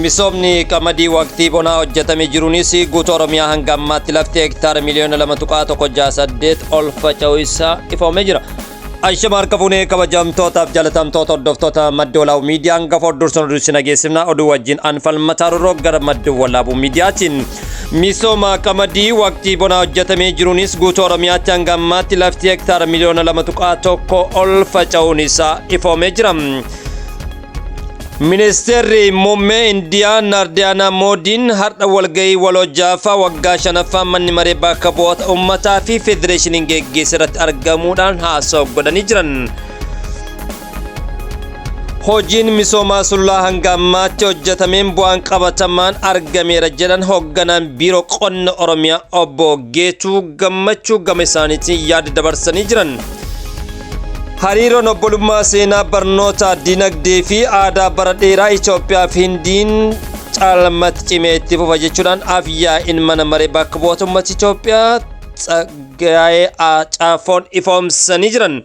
Misoomni qamadii waqtii bonaa hojjetame jiruunis guutuu Oromiyaa hanga ammaatti lafti hektaara miliyoona 2.168 ol faca'uu isaa ifoomee jira. Ashama harka fuunee kabajamtootaaf jaalatamtoota hordoftoota Madda Walaabuu Miidiyaa hangafa hordursuun oduu isin dhageessifna. Oduu wajjin anfalmataa rurroo gara Madda Walaabuu Miidiyaatiin. Misooma qamadii waqtii bonaa hojjetamee jiruunis guutuu Oromiyaatti hanga ammaatti lafti hektaara miliyoona 2.1 ol faca'uun isaa ifoomee jira. Ministeerri Muummee Indiyaa Naardiyaanaa Moodiin har'a walgahii waloo ja'affaa waggaa shanaffaa manni maree bakka bu'oota uummataa fi federeeshiniin geggeesse irratti argamuudhaan haasawa godhanii jiran. Hojiin misoomaa sululaa hanga ammaatti hojjetameen bu'aan qabatamaan argameera jedhan hoogganaan biiroo qonna Oromiyaa obbo Geetuu Gammachuu gama isaaniitiin yaada dabarsanii jiran. Hariiroon obbolummaa seenaa barnoota, dinagdee fi aadaa bara dheeraa Itoophiyaa fi Hindiin caalmatti cimee itti fufa jechuudhaan af-yaa'iin mana maree bakka bu'oota uummata Itoophiyaa Tsaggaayee Caafoon ifoomsanii jiran.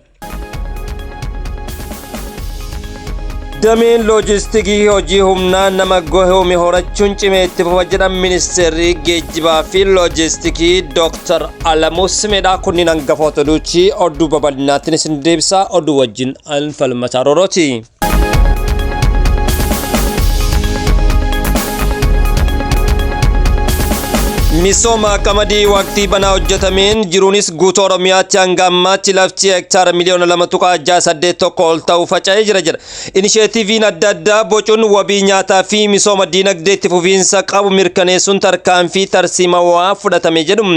Dameen loojistikii hojii humnaa nama gohoome horachuun cimee itti fufa jedhan ministeerri geejjibaa fi loojistikii Dr. Alamuu Simeedha. Kunniin hangafoota oduuti. Oduu babal'inaatiin isin deebisaa. Oduu wajjin Anfalmataa Roorooti. Misooma qamadii waqtii banaa hojjetameen jiruunis guutuu Oromiyaatti hanga ammaatti lafti hektaara miliyoona 2.681 ol ta'u faca'ee jira jedha. Inisheetiiviin adda addaa bocuun wabii nyaataa fi misooma diinagdee itti fufiinsa qabu mirkaneessuun tarkaanfii tarsiimawaa fudhatame jedhu.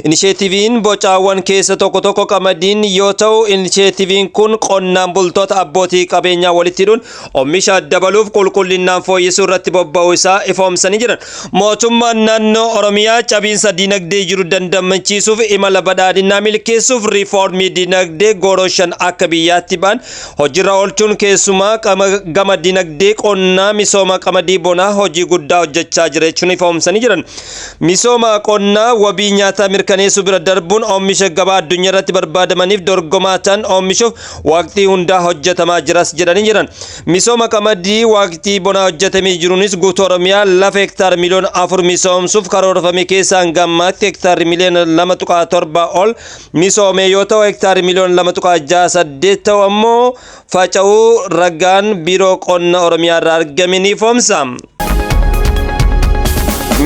Inisheetiiviin bocaawwan keessa tokko tokko qamadiin yoo ta'u, inisheetiiviin kun qonnaan bultoota abbootii qabeenyaa walitti hidhuun Omisha dabaluuf qulqullinnaan fooyyessuu irratti bobba'uu isaa ifoomsanii jiran. Mootummaan naannoo Oromiyaa cabiinsa diinagdee jiru dandamachiisuuf imala badhaadhinaa milkeessuuf riifoormii diinagdee gooroo 5 akka biyyaatti ba'an hojiirra oolchuun keessumaa gama diinagdee qonnaa misooma qamadii bonaa hojii guddaa hojjechaa jira jechuun ifoomsanii jiran. Misooma qonnaa wabii nyaataa mirkaneessuu bira darbuun oomisha gabaa addunyaa irratti barbaadamaniif dorgomaa ta'an oomishuuf waqtii hundaa hojjetamaa jiras jedhanii jiran. Misooma qamadii waqtii bonaa hojjetamee jiruunis guutuu Oromiyaa lafa hektaara miliyoona 4 misoomsuuf karoorfame keessaa hanga ammaatti hektaarri miliyoona 2.7 ol misoome yoo ta'u hektaarri miliyoona 2.68 ta'u ammoo faca'uu ragaan Biiroo Qonna Oromiyaa irraa argame ni ifoomsa.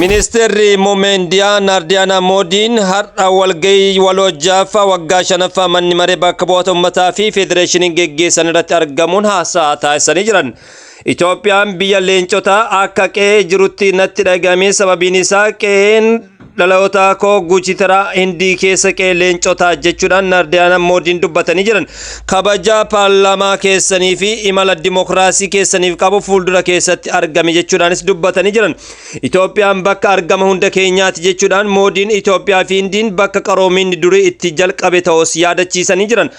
Ministeerri Muummee Indiyaa Naardiyaanaa Moodiin har'a walgahii waloo ja'affaa waggaa shanaffaa manni maree bakka bu'oota uummataa fi federeeshiniin geggeessan irratti argamuun haasaa taasisanii jiran. Itoophiyaan biyya leencotaa akka qe'ee jirutti natti dhagahame, sababiin isaa qe'een dhaloota koo Guchitaraa Hindii keessa qe'ee leencotaa jechuudhaan Naardiyaanaa Moodiin dubbatanii jiran. Kabaja paarlaamaa keessanii fi imala dimokiraasii keessaniif qabu fuuldura keessatti argame jechuudhaanis dubbatanii jiran. Itoophiyaan bakka argama hunda keenyaati jechuudhaan Moodiin Itoophiyaa fi Hindiin bakka qaroominni durii itti jalqabe ta'us yaadachiisanii jiran.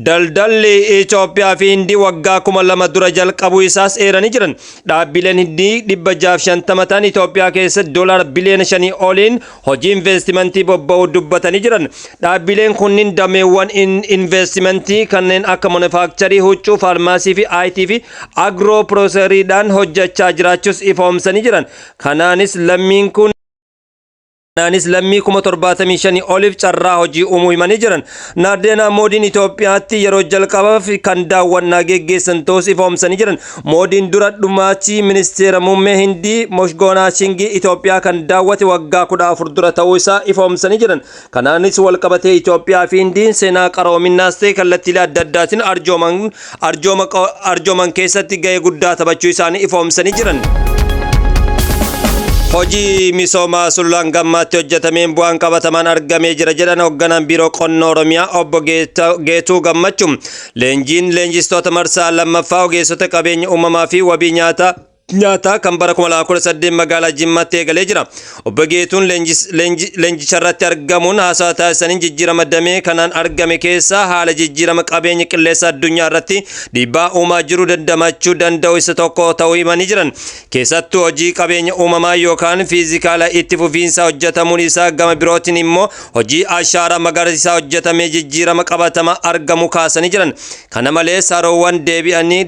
Daldalli Itoophiyaa fi Hindii waggaa 2000 dura jalqabuu isaas eeranii jiran. Dhaabbileen Hindii 650 ta'an Itoophiyaa keessatti doolaara biliyoona 5 oliin hojii investimentii bobba'uu dubbatanii jiran. Dhaabbileen kunniin dameewwan investimentii kanneen akka manufaakcharii, huccuu, faarmaasii fi IT fi agiroo pirooseriidhaan hojjechaa jiraachuus ifoomsanii jiran. Kanaanis lammiin kun Kanaanis lammii 75,000 oliif carraa hojii uumuu himanii jiran. Naardeenaa Moodiin Itoophiyaatti yeroo jalqabaaf kan daawwannaa geggeessan ta'us ifoomsanii jiran. Moodiin dura dhumaatii ministeera muummee Hindii Moshgoonaa Shingii Itoophiyaa kan daawwate waggaa 14 dura ta'uu isaa ifoomsanii jiran. Kanaanis walqabatee Itoophiyaa fi Hindiin seenaa qaroominnaas ta'e kallattiilee adda addaatiin arjooman arjooma arjooman keessatti gahee guddaa taphachuu isaanii ifoomsanii jiran. Hojii misoomaa sululaan gammaatti hojjetameen bu'aan qabatamaan argamee jira jedhan hoogganaan biiroo qonna Oromiyaa obbo Geetuu Gammachuu. Leenjiin leenjistoota marsaa lammaffaa ogeessota qabeenya uumamaa fi wabii nyaataa nyaataa kan bara 2018 magaalaa Jimmaatti eegalee jira. Obbo Geetuun leenjicharratti argamuun haasaa taasisaniin jijjiirama damee kanaan argame keessaa haala jijjiirama qabeenya qilleensa addunyaa irratti dhiibbaa uumaa jiru dandamachuu danda'u isa tokko ta'uu himanii jiran. Keessattuu hojii qabeenya uumamaa yookaan fiizikaala itti fufiinsa hojjetamuun isaa gama birootiin immoo hojii ashaaraa magariisaa hojjetamee jijjiirama qabatamaa argamu kaasanii jiran. Kana malees haroowwan deebi'anii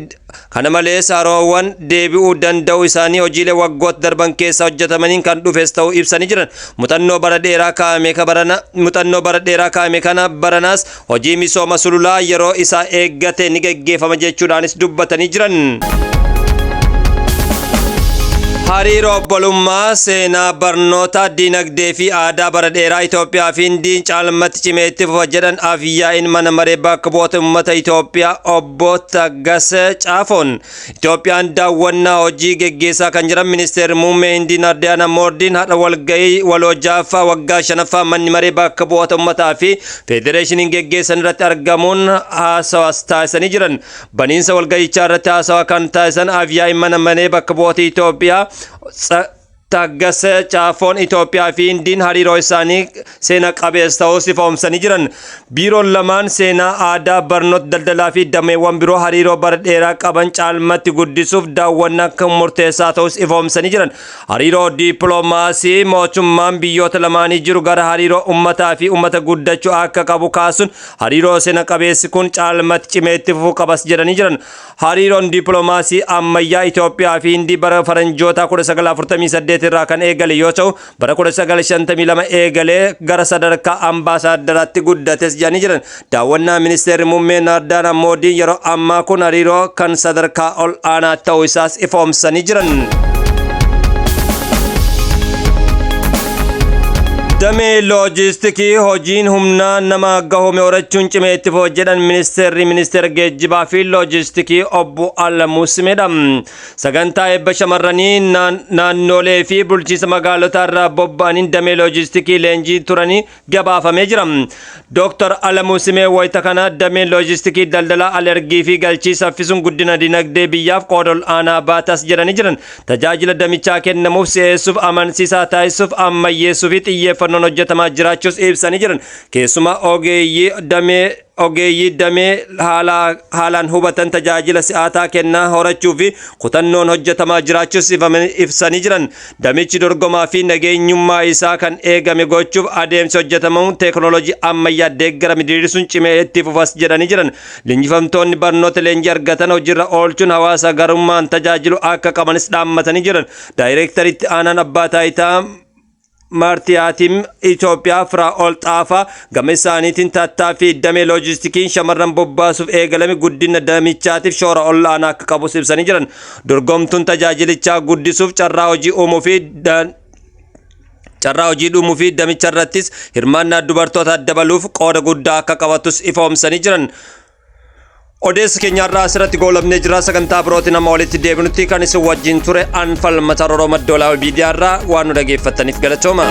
Kana malees haroowwan deebi'uu danda'uu isaanii hojiilee waggoota darban keessa hojjetamaniin kan dhufes ta'uu ibsanii jiran. Muuxannoo bara dheeraa kaa'ame barana muuxannoo bara dheeraa kaa'ame kana baranaas hojii misooma sululaa yeroo isaa eeggate ni geggeeffama jechuudhaanis dubbatanii jiran. Hariiroo obbolummaa seenaa, barnoota, dinagdee fi aadaa bara dheeraa Itoophiyaa fi Hindiin caalmatti cimee itti fufa jedhan Afyaa'iin Mana Maree Bakka Bu'oota Uummata Itoophiyaa Obbo Taggase Caafoon. Itoophiyaan daawwannaa hojii geggeessaa kan jiran Ministeerri Muummee Hindii Narendra Moodiin har'a walgahii waloo jaaffaa waggaa shanaffaa Manni Maree Bakka Bu'oota Uummataa fi Federeeshiniin geggeessan irratti argamuun haasawas taasisanii jiran. Baniinsa walgahichaa irratti haasawaa kan taasisan Afyaa'iin Mana Maree Bakka Bu'oota Itoophiyaa Taggase Caafoon, Itoophiyaa fi Hindiin hariiroo isaanii seena qabeessa ta'uu ifoomsanii jiran. Biiroon lamaan seenaa, aadaa, barnoota, daldalaa fi dameewwan biroo hariiroo bara dheeraa qaban caalmatti guddisuuf daawwannaa kan murteessaa ta'us ifoomsanii jiran. Hariiroo dippiloomaasii mootummaan biyyoota lamaanii jiru gara hariiroo uummataa fi uummata guddachuu akka qabu kaasuun, hariiroo seena qabeessi kun caalmatti cimee itti fufuu qabas jedhanii jiran. Hariiroon dippiloomaasii ammayyaa Itoophiyaa fi Hindii bara faranjoota 1948 irraa kan eegale yoo ta'u, bara 1952 eegalee gara sadarkaa ambaasaaddaraatti guddates jedhanii jiran. Daawwannaa Ministeerri Muummee Narendra Moodiin yeroo ammaa kun hariiroo kan sadarkaa ol aanaa ta'uu isaas ifoomsanii jiran. Damee loojistikii hojiin humnaa nama gahome horachuun cimee itti fufa jedhan ministeerri ministeera geejjibaa fi loojistikii Obbo Alamuu Simeedha. Sagantaa eebba shamarranii naannolee fi bulchiinsa magaalotaa irraa bobba'aniin damee loojistikii leenjii turanii gabaafamee jira. Dooktar Alamuu Simee wayita kana dameen loojistikii daldala alergii fi galchii saffisuun guddina dinagdee biyyaaf qooda ol aanaa baatas jedhanii jiran. Tajaajila damichaa kennamuuf si'eessuuf, amansiisaa taasisuuf, ammayyeessuu fi xiyyeeffannoon hojjetamaa jiraachuus ibsanii jiran. Keessumaa ogeeyyii damee haalaan hubatan, tajaajila si'aataa kennaa horachuu fi kutannoon hojjetamaa jiraachuus ibsanii jiran. Damichi dorgomaa fi nageenyummaa isaa kan eegame gochuuf adeemsi hojjetamu teekinooloojii ammayyaa deeggarame diriirsuun cimee itti fufas jedhanii jiran. Leenjifamtoonni barnoota leenjii argatan hojiirra oolchuun hawaasa garummaan tajaajilu akka qabanis dhaammatanii jiran. Daayireektaritti aanaan abbaa taayitaa Maritime Itoophiyaa Firaa'ol Xaafaa gama isaaniitiin, tattaaffii damee loojistikiin shamarran bobbaasuuf eegalame guddina damichaatiif shoora ol'aanaa akka qabus ibsanii jiran. Dorgomtuun tajaajilichaa guddisuuf, carraa hojii uumuu fi damicha irrattis hirmaannaa dubartoota dabaluuf qooda guddaa akka qabatus ifoomsanii jiran. Odeessa keenyarraa asirratti goolabnee jira. Sagantaa birootiin amma walitti deebinutti kan isin wajjin ture Anfal Mataa Rooroo Maddoolaa Miidiyaarraa. Waan nu dhageeffattaniif galatooma.